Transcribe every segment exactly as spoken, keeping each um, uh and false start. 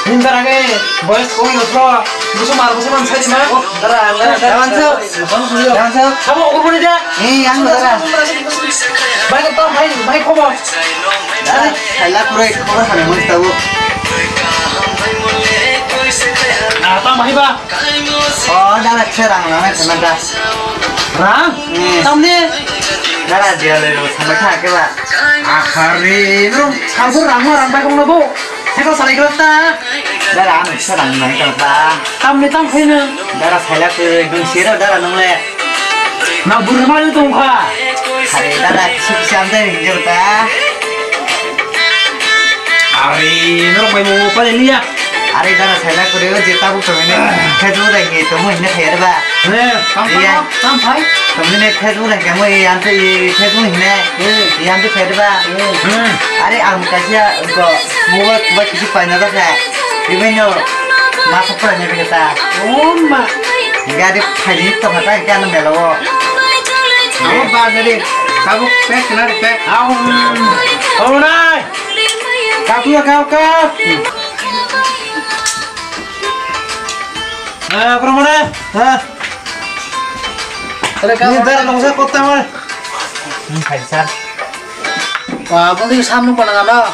Himba rage, boys koi no pro, musu mar musu man sai ma. Dara, dara, dara. Jangan so. Jangan so. Kamu ukur boleh dah? Eh, yang dara. Baik kau, baik, baik kau. Dara, saya kurang kurang hari musu tahu. Ah, tam baik ba. Oh, dara, saya rang rang saya mana dah? Rang? Hmm. Tam ni? Dara, dia le, sama kah ke ba? Akhari, bro, samsung rang ma rang baik kau na bo. Heko salai kela ta. Dara ano kisa rang nang kela ta. Tamni tam khaina. Dara saila khe nung sira dara nung le. Na burma ni tong kha. Hare dara kisi kisi amte ring jor ta. Are norok bai mo pale liya. Are dara saila khe o je tabuk tong ne. Khe jo dai nge tong ne khe ba. He, tam tam tam phai. Tong ne khe jo dai khe mo e amte e khe jo ne. E amte khe ba. Are ang kasia ko mo ba kisi paina ba kha. Bibino masa pura ne khe ta. O ma. Gari phai ni to kha ta kya na melo. Amo ba gari. Tabuk pek na pek. Au. Au nai. Kapu ya kau kau. Eh, apa mana? Hah? Ini dar nongsa kota mana? Hmm, hai sir. Wah, abang di samno panang ano.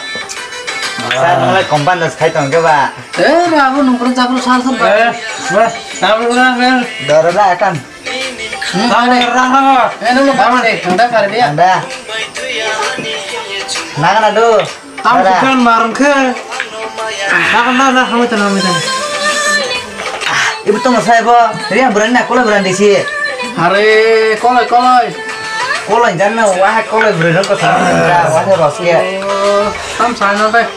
Sir, nang lai kompan das khai tong ke ba? Eh, ba, abo nongkrong chapro sal sal ba. Eh, ba, chapro sal sal. Doro la akan. Hmm. Rang, rang, rang. Eh, nung nung kare, nung da kare dia. Anda. Nang na do. Tam dara. Bukan marung khe. Nang na na hamai tan hamai tan. Ibu tong sai bo. Ria buran na kola buran disi. Are koloi koloi. Koloi jan na wah koloi buran ko sa. Wah ros ke. Oh, tam sai no dai.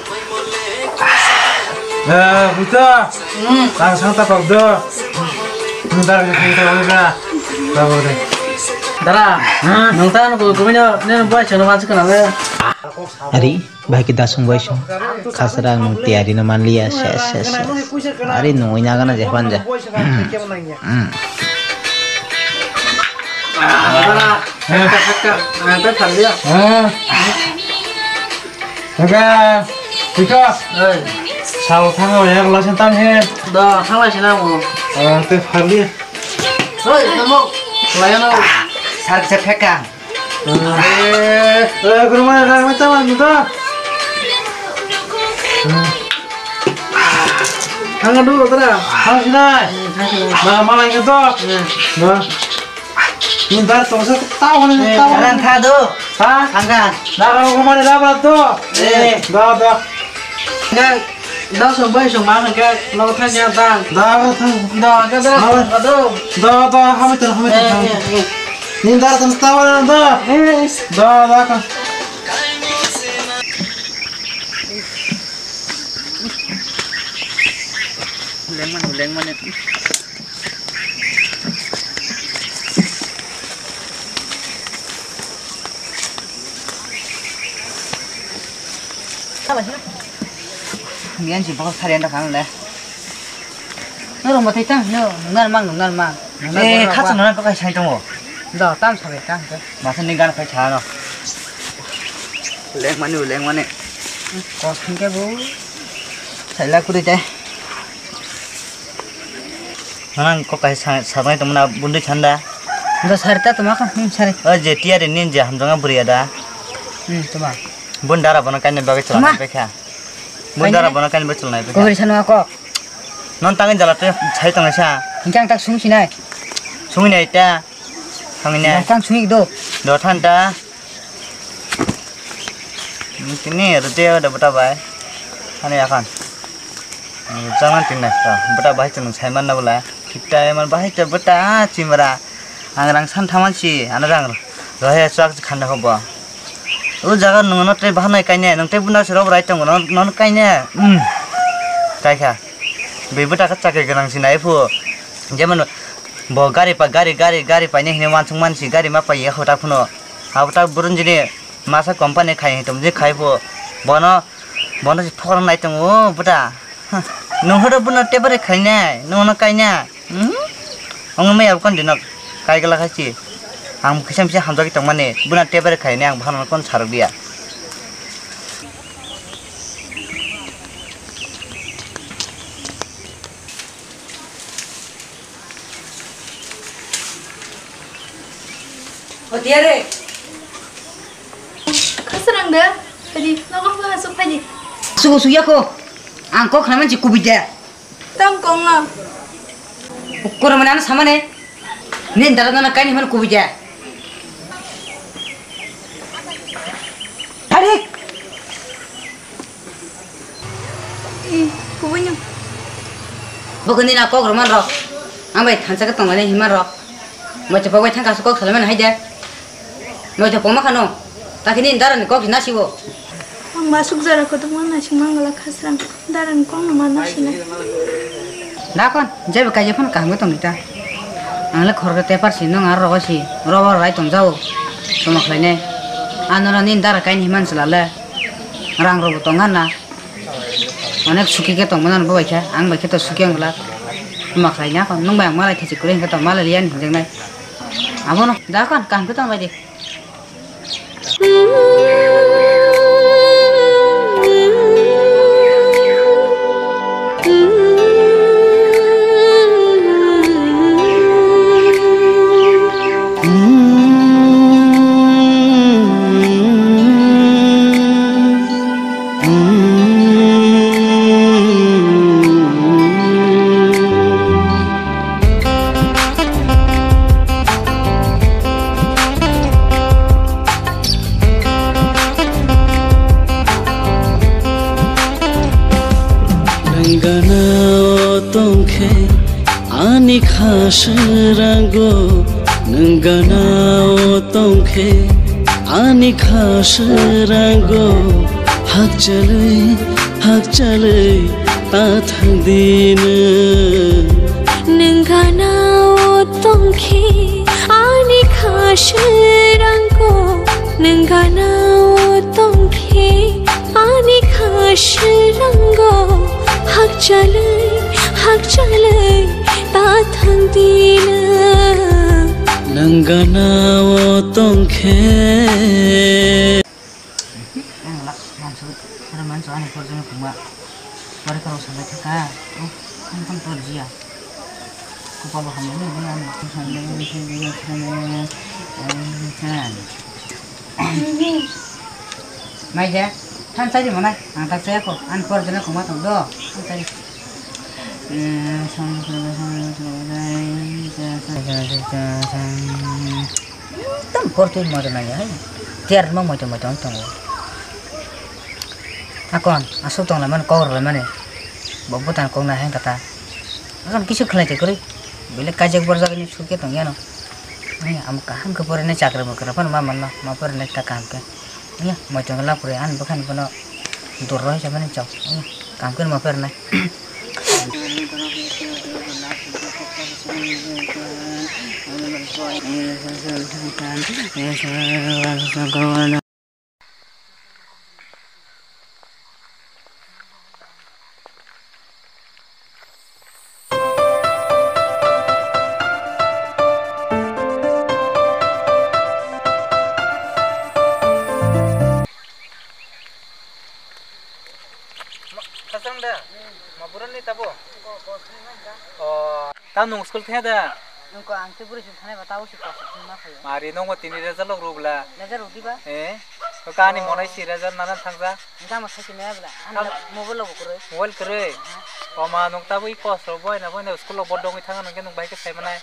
Eh, buta. Hmm. Tang sang ta kok do. Nung dar ke keng ta wala. Babu de. Dara. Hmm. Nung tan ko ko bino ne bai chano ban kana le. Ari, bai ki dasung bai sung. Khasra nung tiari no manliya ses ses ses. Ari nung ina gana je ban ja. Hmm. Dara. Eh. Ka ka ka. Ka ka. Eh. Oke, Tiko. Oi. Sao thango ya, lasen tam he. Da, thanglai sina mo. Ah, te phali. Oi, namo. Layano. Sar se pheka. Eh, eh, guru mana rang mata man to. Thang dulu tara. Thang sinai. Thang sinai. Ma, malai ngeto. Ba. Ni dar tongsa tao ni tao. Karan tha do. Ha? Angka. Daga ko mane da ba do. Eh. Da da. Angka. Da so bai so ma angka no tha ya da. Da da. Da da da. Da da ha mi tan ha mi tan. Ni dar tongsa tao ni da. Da da ka. Lengmani lengmani. Miyan si bakal sari anda kan le. No rong batai tang no nungal mang nungal mang. Eh, khacha nungal pakai sai tongo. Do tam sabai tang ke. Masa ni gan kai chano. Lengmani lengmani. Kos hingke bo. Saila kuri te. Nang kok kai sa-, sanai tongmana bundui sanda. Bo sari ta toma ka, hmm, sari. O je tiya de nin je hamjanga buriya da. Hmm, toma. Bun dara bono kainwi bagwi chwla. Toma. Nai bekha. Bun dara bono kainwi bagwi chwla nai bekha. Kobri sanwa kok. Non tangwi jala te sai tongsa. Hingke ang tak sung sinai. Sung nai ta. Thangwi nai. Yang tang sung do. Do than ta. Tini rute da bata bai. Ani akan. Jangan tinna ta. Bata bai chwng sai man na bula. Kita man bai ta bata chimra. Ang rang san thaman si. Ana rang. Rohe chak khanda hobo. O jaga nung no tei bahanai kaine. Nung tei bunda sero rai tongo. Non kaine. Hmm. Kai kha. Bui bata ka chakri gwnang si nai phu. Jemon Bo gari pa, gari, gari, gari paine hini wansuk mansi, gari ma paiya hota phuno. Abo ta burun jini masa company khai hitum je khai pho. Bono, bono si phokra nai tongo, buta. Huh. Nung hodo buno tebare khai nai, nung no kai na. Hmm? Ong mai abo kon dinok kai gala khai si. Ang kisa misa hamjagwi tongmani, buno tebare khai nai, ang bono kon sarok dia. Hotiare. Khasrang de, phaidi, nogo phano asuk phaidi. Sugo suyako. Ang kok khlaimani si kubui de. Tam kongna. Ukkur mane ano samane. Nin dara dana kaini man kubui de. Phaidi. Ih, kubuino. Bo khe nini a kok rwman rok. Ang bai thansa khe tongmani hinma rok. Moito pok bai thangka su kok salaimani hai de. Moito pok ma khano. Ta khe nini dara ni kok si nasibo. Ang masuk jara kotor ma nasing mangala khasrang. Dara ni kok no ma nasina. Dakon, jebe kaijak phano kaham khe tongdi ta. Ang le khorokhe tepar si, nwng aro rogo si, rogo rai tong jao. Toma khlainai. Ano ra nini dara kaini himan chwla le. Rang rok bo tong hana. Onek suki khe tong mano bo bai khe, ang bai khe to suki ang glak. Ma khlai na kon, nwng bai ang malai thachik kwrwi hwnkhe to malai liya ni hinjaknai. Abono da kon, kaham khe tong bai di. Nwng gana o tongkhe ani kha swrango, nwng gana o tongkhe ani kha swrango, hakchalwi, hakchalwi ta thang di nwng. Nwng gana o tongkhe ani kha swrango, nwng gana o tongkhe ani kha swrango, hakchalwi, hakchalwi ta thang di nwng. Nwng gana o tongkhe. Ang lak mansu hara mansu ani porjoni kuma. Pare karo sangai thaka. Oh, ang kan tor jia. Kupalo hamle ni ani. Mai ja, than chari manai, ang tak chaya ko, an por jana ko ma tong do, than chari. Tam por tu mo de mai ja, ter mo mo to mo tong tong. Akon, asuk tong lamani, kok lamani, bo butan kok na heng kata. Akon kisu khlai te kuri, bile kajak borjak ni suke tong yano. Ni am kaham ke pore ne chakri bukra pan ma manno, ma pore ne ta kaham ke. Iya, moitong la pore an bwkhan bono dur roi sa mani chao. Iya, kam khe ma pernai. Khasang da? Ma buran ni tabo? Oh, ta nung school thaya da? Nungko ang se buri sim thanai ba tabo si kok sim ma khayo. Mari nongo tini result lok rubla. Result rudi ba? Eh, to kani monai si result nana thangja. Nta ma thasi me abla. Ano mobile lo bukure. Mobile kere. Oma nung tabo i kos ro boy na boy na school lo bodong i thanga nung ke nung bai ke sai manai.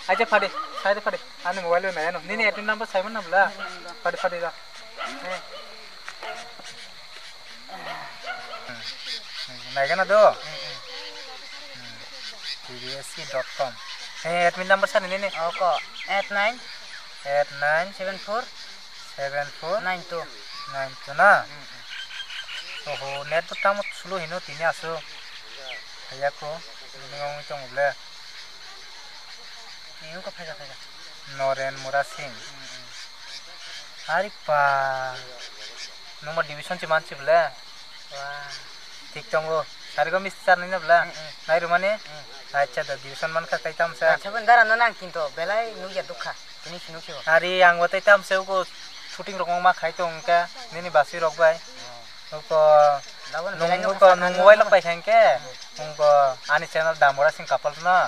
Aja phadi, sai de phadi. Ani mobile lo na yano. Nini admin number sai man na bla. Phadi phadi da. Naikana do? T B S C dot com. He, admin number sani nini? Oko eight nine eight nine seven four seven four nine two nine two na? Oho, net bo tamo sulu hino tini asu. Hayako, nini ongwi tongo ble. Ni ungkha phaikha, phaikha. Noren Mura Singh. Mm, mm. Ari pa. Nungba division si mansi bole. Wah. Thik tongo. Sarigo mister nini bole. Mm, mm. Nai rumani? Mm. Acha da division mankha kai tamsa. Acha ben dara no nang kinto belai nugya dukha. Tini sinukhe. Ari ang bo tai tamsa uko shooting rok ma khai tong ka nini basi rok bai. Oh. Uko nung uko nung mobile lok pai khain ke. Uko ani channel Damora Singh Kapal no.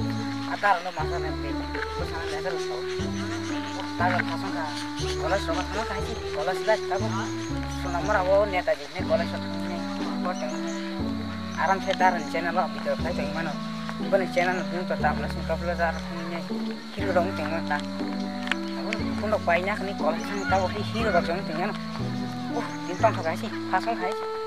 Atar no masa ne pe. Ko sana le atar so. Tar ka thasong ka. College ro ka thang ka hi. College life ta bo. Suna mora bo neta ji ne college ro thang ne. Ko teng. Aram se tar channel lo video khai teng mano. Ko ne channel no ta ta plus ka plus ar thang ne. Hero rong teng mano ta. Abo phone rok pai na kani college thang ta bo hero rok jong teng mano. Uh, tin tong thok hai si. Thasong hai si.